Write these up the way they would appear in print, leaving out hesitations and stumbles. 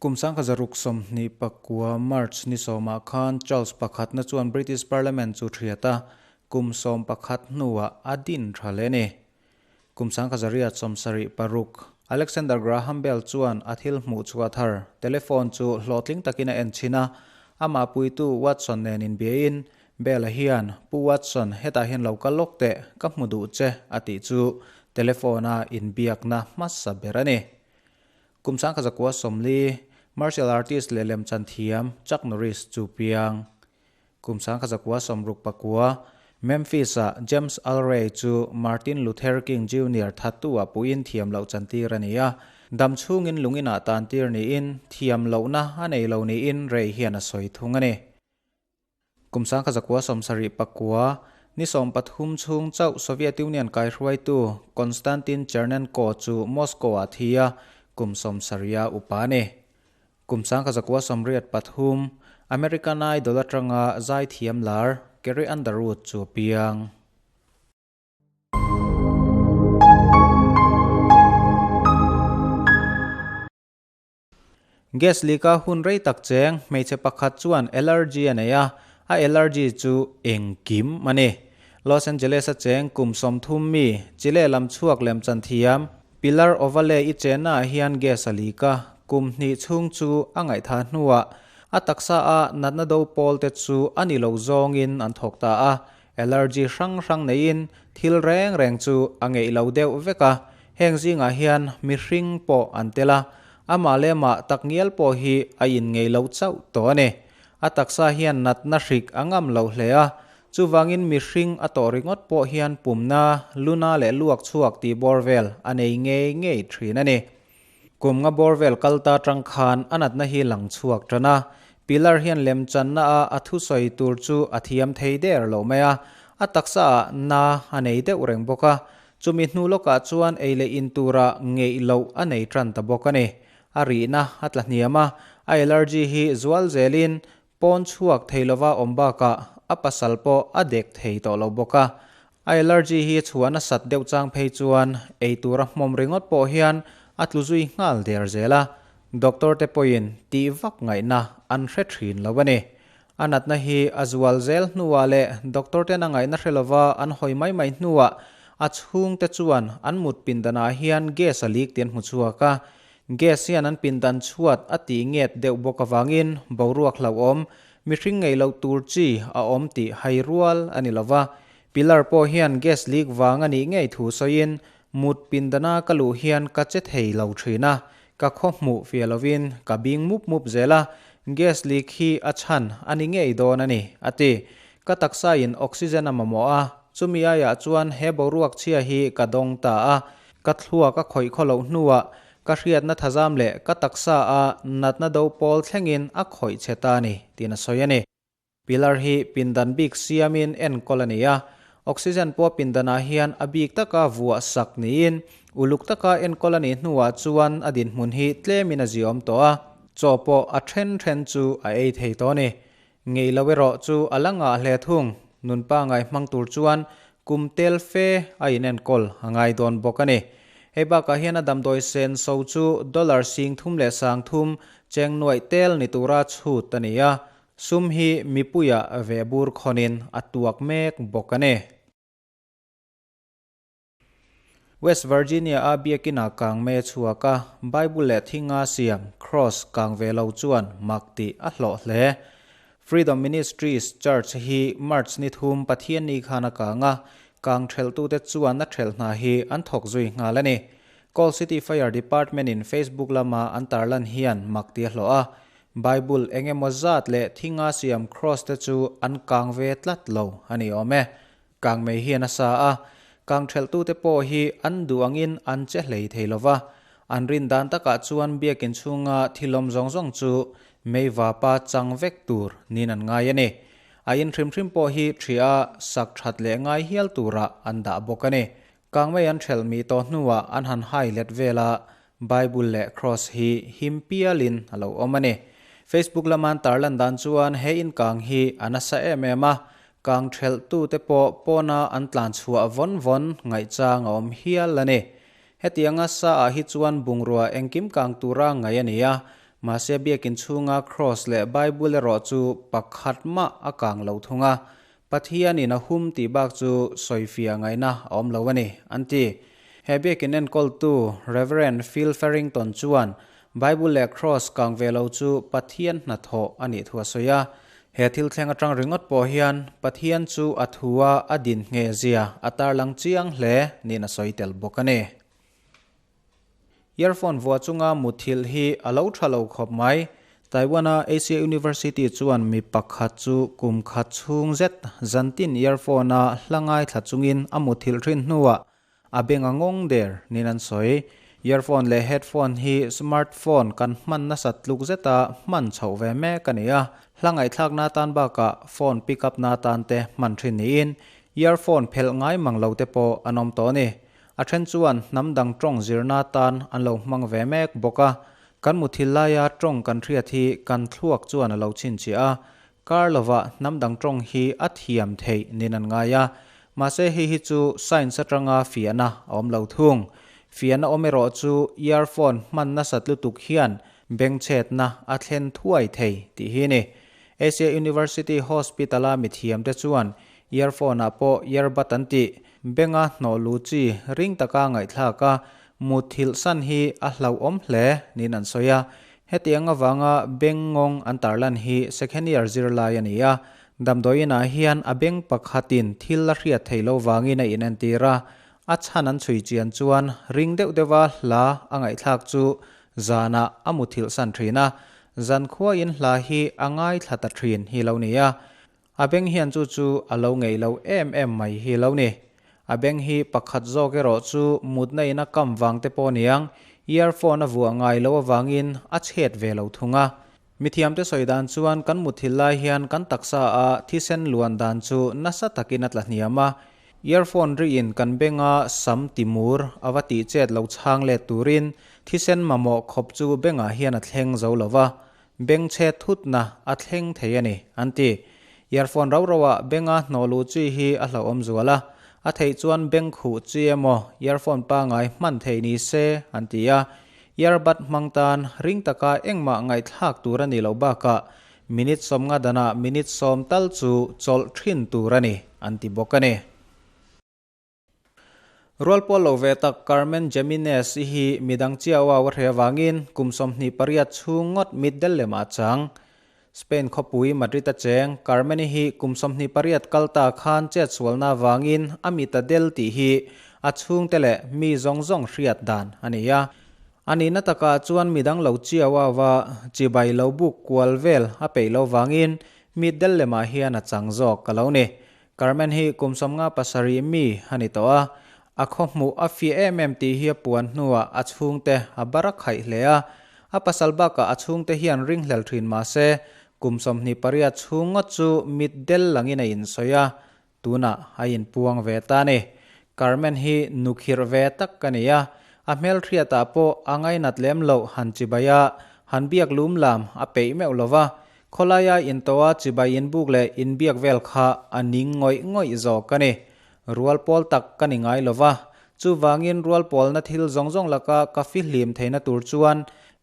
Kum 1929 March ni sawmah khan Charles pakhatna chuan British Parliament chu thiat a, kum 11 hnuah a din tha hle a ni. Kum 1876, Alexander Graham Bell chuan a thil hmuh chhuah thar, telephone chu hlawhtling takin a en chhin a, amah puitu Watson nen inbiain, Bell-a hian, Pu Watson, hetah hian lo kal lawk teh, ka hmu duh che, a tih chu telephone-a inbiakna hmasa ber a ni. Kum 1940, Martial artist leh lemchan thiam Chuck Norris chu piang. Kum 1969, Memphis-ah James Earl Ray chu Martin Luther King Junior thattu-ah puiin thiam loh chantir a ni a. Dam chhungin lungin ah tantir niin thiam lohna a nei lo niin Ray hian a sawi thung a ni. Kum 1979, ni 13 chhung chauh Soviet Union kaihruaitu Konstantin Chernenko chu Moscow-ah thi a, kum 70 a upa a ni. Kum 1983, American Idol atanga zaithiam lar Carrie Underwood chu a piang. Gas leak-a hun rei tak cheng hmeichhe pakhat chuan allergy a nei a, a allergy chu engkim a ni. Los Angeles-a cheng kum 30 mi Chile lam chhuak lemchan thiam Pilar Ovalle i chennaah hian gas a leak a, kum hnih chhung chu a ngaihthah hnuah a taksa a natna do pawl te chu a ni lo zawngin an thawk ta a, Allergy hrang hrang neiin thil reng reng chu a ngeih lo deuh vek a, heng zingah hian mihring pawh an tel a, amah leh mah takngial pawh hi a inngeih lo chauh tawh a ni. A taksa hian natna hrik a ngam loh hle a, chuvangin mihring a tawh ringawt pawh hian pumna, luna leh luak chhuak tih bawr vel a nei ngei ngei thin a ni. Kum nga bawr vel kal ta tang khan a natna hi lang chhuak tan a, Pilar hian lemchanna a a thusawi tur chu a thiam thei der lo mai a, a taksa ah na a nei deuh reng bawk a, chumi hnu lawkah chuan ei leh in tura ngeih loh a nei tan ta bawk a ni. A rihna a tla hniam a, a allergy hi zual zelin Pawn chhuak thei lova awm bakah a pasal pawh a dek thei tawh lo bawk a. A allergy hi chhuah nasat deuh chang phei chuan ei tura hmawm ringawt pawh hian a tlu zui nghal der zel a, doctor te pawhin tih vak ngaihna an hre thin lo a ni. A natna hi a zual zel hnuah leh doctor ten a ngaihna hre lova an hawi mai mai hnuah a chhungte chuan an mut pindanah hian gas a leak tih an hmu chhuak a, Gas hian an pindan chhuat a tih nget deuh bawk avangin boruak hlauhawm, mihring ngei loh tur chi a awm tih hai rual a ni lova. Pilar pawh hian gas leak vang a nih ngei thu sawiin, Mut pindana ka luh hian ka che thei lo thin a, ka khaw hmuh fiah lovin ka bing mup mup zel a, gas leak hi a chhan a ni ngei dawn a ni, a ti. Ka taksa in oxygen a mamawh a, chumi aiah chuan he boruak chhia hi ka dawng ta a, Ka thluak a khawih khaw loh hnuah ka hriatna thazam leh ka taksa a natna do pawl thlengin a khawih che ta a ni, tiin a sawi a ni. Pilar hi pindan bik siamin enkawl a ni a, oxygen pawh pindanah hian a bik taka vuah sak niin uluk taka enkawl a nih hnuah chuan a dinhmun hi tlemin a ziawm tawh a, chaw pawh a then then chu a ei thei tawh a ni. Ngei lo erawh chu a la ngah hle thung, nunpa ngai hmang tur chuan kum tel fe a inenkawl a ngai dawn bawk a ni. Hei bakah hian a damdawi sen so chu dollar 33,000 cheng nuaih tel ni tura chhut a ni a, sum hi mipuiah vehbur khawnin a tuak mek bawk a ni. West Virginia a biakin-ah kang me chhuak a, Bible leh thinga siam, cross, kang ve lo chuan mak tih a hlawh hle. Freedom Ministries Church hi March ni thum Pathianni khan a kang a, kang thelhtute chuan a thelh hna hi an thawk zui nghal a ni. Coal City Fire Department-in Facebook lama an tarlan hian mak tih a hlawh a, Bible eng emaw zat leh thinga siam cross te chu an kang ve tlat lo a ni awm e. Kang mei hian a sa a, kang thelhtute pawh hi an duh angin an che hlei thei lo va. An rin dan takah chuan biakin chhunga thilawm zawng zawng chu mei vapa chang vek tur niin an ngai a ni. A in hrim hrim pawh hi ṭhia sak ṭhat leh ngai hial turah an dah bawk a ni. Kang mei an ṭhelh mi tawh hnuah an han hai let vel a, Bible leh Cross hi him pialin a lo awm a ni. Facebook lama an tarlan dan chuan he inkang hi a nasa em em a, kang ṭhelhtute pawh pawna an tlan chhuah vawn vawn ngaihchang a awm hial a ni. Hetianga sa ah hi chuan bungrua engkim kang tura ngaih a ni a, Mahse biakin chhunga Kraws leh Bible erawh chu pakhat mah a kang lo thung a, Pathianin a hum tih bak chu sawifiah ngaihna a awm lo a ni, an ti. He biakin enkawltu Rev. Phil Farrington chuan Bible leh Kraws kang ve lo chu Pathian hnathawh a nih thu a sawi a. He thil thleng atang ringawt pawh hian Pathian chu a thua a din ngheh zia a tarlang chiang hle niin a sawi tel bawk a ni. Earphone vuah chunga muthilh hi a lo tha lo khawp mai. Taiwan-a Asia University chuan mi pakhat chu kum khat chhung zet zantin earphone-a hla ngaithla chungin a muthilh thin hnuah a beng a ngawng der niin an sawi. Earphone leh headphone hi smartphone kan hman nasat tluk zeta hman chhoh ve mek a ni a, hla ngaihthlakna atan bakah phone pick up na atan te hman thin niin earphone phelh ngai mang lo te pawh an awm tawh a ni. A then chuan hnam dang tawng zirna tan an lo hmang ve mek bawk a, kan muthil laia tawng kan hriat hi kan thluak chuan a lo chhinchhiah a, kar lovah hnam dang tawng hi a thiam theih nin an ngai a, mahse hei hi chu science atanga fiahna a awm lo thung. Fiahna awm erawh chu earphone hman nasat lutuk hian bengchhetna a thlen thuai thei tih hi a ni. Asia University Hospital-a mithiamte chuan earphone-ah pawh earbud an tih Benga hnawh lu chi ring taka ngaihthlak a, mutthilh san hi a hlauhawm hle niin an sawi a. Hetiang avanga beng ngawng an tarlan hi second year zirlai a ni a, damdawiinah hian a beng pakhatin thil a hriat theih loh vangin a inentir a, a chhan an chhui chian chuan ring deuh deuha hla a ngaihthlak chu zanah a muthilh san thin a, zankhuain hla hi a ngaithla ta thin hi lo ni a. A beng hian chu chu a lo ngeih lo em em mai hi lo ni. A beng hi pakhat zawk erawh chu mutna in a kam vang te pawh niang, earphone a vuah ngai lo avangin a chhet ve lo thung a. Mithiamte sawi dan chuan kan mutthil lai hian kan taksa a thisen luan dan chu nasa takin a tla hniam a, earphone riin kan benga sam timur a va tih chet lo chhang let turin thisen mamawh khawp chu bengah hian a thleng zo lo va, Bengchhe thutna a thleng thei a ni, an ti. Earphone rau rauah benga hnawh luh chi hi a hlauhawm zual a, a theih chuan beng khuh chi emaw earphone pangai hman theih ni se, an ti a. Earbud hmang tan ring taka engmah ngaihthlak tur a nih loh bakah minute sawmnga danah minute sawm tal chu chawlh thin tur a ni, an ti bawk a ni. Rual pawl lo ve tak Carmen Jimenez i hi midang chiau au a hre avangin kum 28 chhung ngawt mit del lem ah chang. Spain khawpui Madrid a cheng Carmen i hi kum 28 kal ta khan chetsualna avangin a mit a del tih hi a chhungte leh mi zawng zawng hriat dan a ni a. A nihna takah chuan midang lo chiau au a chibai lo buk kual vel a peih lo vangin mit del lemah hian a chang zawk ka lo ni. Carmen hi kum 57 mi a ni tawh a, a khaw hmuh a fiah em em tih hi a puan hnuah a chhungte a bar a khaih hle a. A pasal bakah a chhungte hian ringhlel thin mah se, kum 28 chhung ngawt chu mit del langin a insawi a, tunah a inpuang ve ta a ni. Carmen hi nukhirh ve tak ka ni a, a hmelhriatah pawh a ngainat lem loh han chibai a, han biak lum lam a peih meuh lo va, Khawlaia intoa chibai inbuk leh inbiak vel kha a ning ngawih ngawih zawk a ni. Rual pawl tak ka ni ngai lo va, chuvangin rual pawlna thil zawng zawng laka ka fihlim theihna tur chuan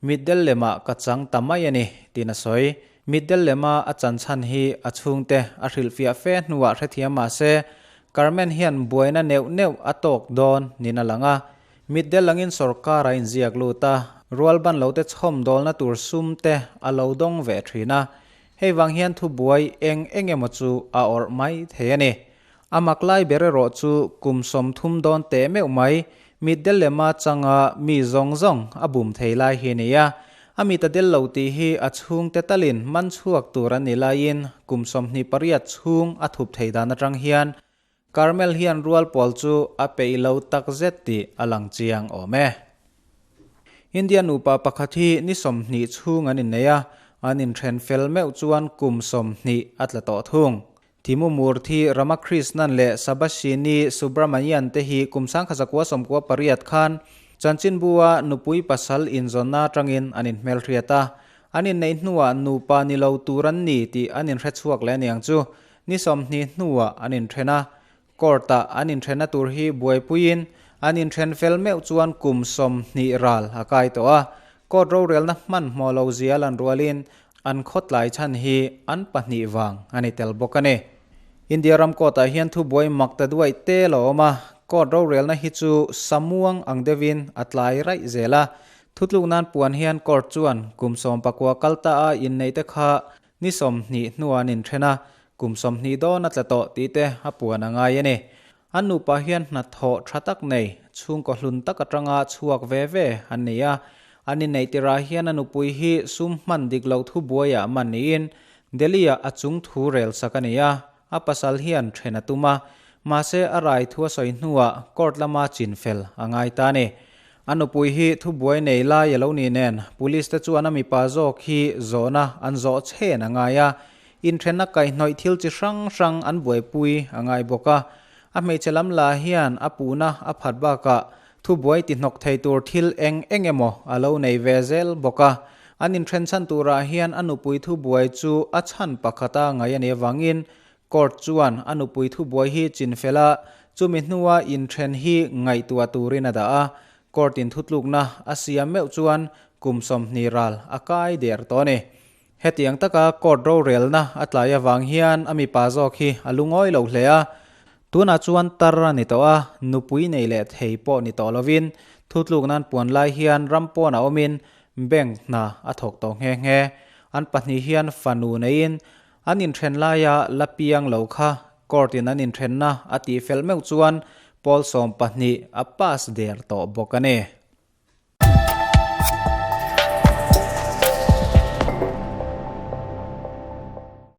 mitdel lemah ka chang ta mai a ni, tiin a sawi. Mitdel lema a chan chhan hi a chhungte a hrilhfiah fe hnuah hrethiam mah se, Carmen hian buaina neuh neuh a tawk dawn niin a lang a. Mitdel angin sawrkar a inziak lut a, rualban lote chhawm dawlna tur sum te a lo dawng ve thin a, hei vang hian thubuai eng eng emaw chu a awrh mai thei a ni. A mak lai ber erawh chu kum 30 dawn teh meuh mai, mitdel lema changa mi zawng zawng a bum thei lai hi a ni a, a mit a del lo tih hi a chhungte talin man chhuak tur an ni laiin kum 28 chhung a thup thei dan atang hian Carmel hian rual pawl chu a peih lo tak zet tih a lang chiang awm e. India nupa pakhat hi ni 20 chhung an innei a, an inthen fel meuh chuan kum 20 a tla tawh thung. Thimu Murthy Ramakrishnan leh Sabashini Subramanian te hi kum 1998 khan chanchinbua nupui pasal inzawnna atangin an inhmelhriat a, an inneih hnuah nupa ni lo tur an ni tih an inhrechhuak leh aniang chu. Ni 20 hnuah an inthen a, court-ah an inthenna tur hi buaipuiin an inthen fel meuh chuan kum 20 ral a kai tawh a. Court rorelna hmanhmawh lo zia lan rualin an khawtlai chhan hi an pahnih vang a ni tel bawk a ni. India ram court ah hian thubuai mak ta duaih te lo awm a, court rorelna hi chu samuang ang deuhin a tlai raih zel a. Thutluk nan puan hian court chuan kum 19 kal ta a inneih te kha ni 20 hnuah an inthen a, kum 20 dawn a tla tawh tih te a puan a ngai a ni. An nupa hian hnathawh tha tak nei, chhungkaw hlun tak atanga chhuak ve ve an ni a. An inneih tirah hian a nupui hi sum hman dik loh thubuaiah man niin Delhi-ah a chung thu rel sak a ni a, a pasal hian then a tum a, mahse a rai thu a sawi hnuah court lama chinfel a ngai ta a ni. A nupui hi thubuai nei lai a lo ni nen police te chuan a mipa zawk hi zawhna an zawh chhen a ngai a, inthenna kaihhnawih thil chi hrang hrang an buaipui a ngai bawk a. A hmeichhe lam lah hian a puhna a phat bakah thubuai ti hnawk thei tur thil eng eng emaw a lo nei ve zel bawk a. An inthen chhan turah hian a nupui thubuai chu a chhan pakhata ngai a nih avangin Court chuan a nupui thubuai hi chinfel a, chumi hnua inthen hi ngaihtuah turin a dah a. Court in thutlukna a siam meuh chuan kum 20 ral a kai der tawh a ni. Hetiang taka court rorelna a tlai avang hian a mipa zawk hi a lungawi lo hle a. Tunah chuan tar a ni tawh a, nupui nei leh thei pawh ni tawh lovin thutluk nan puan lai hian ram pawnah awmin bank hna a thawk tawh nghe nghe. An pahnih hian fanu neiin An inthen laia la piang lo kha court in an inthenna a tih fel meuh chuan pawl 12 a pass der tawh bawk a ni.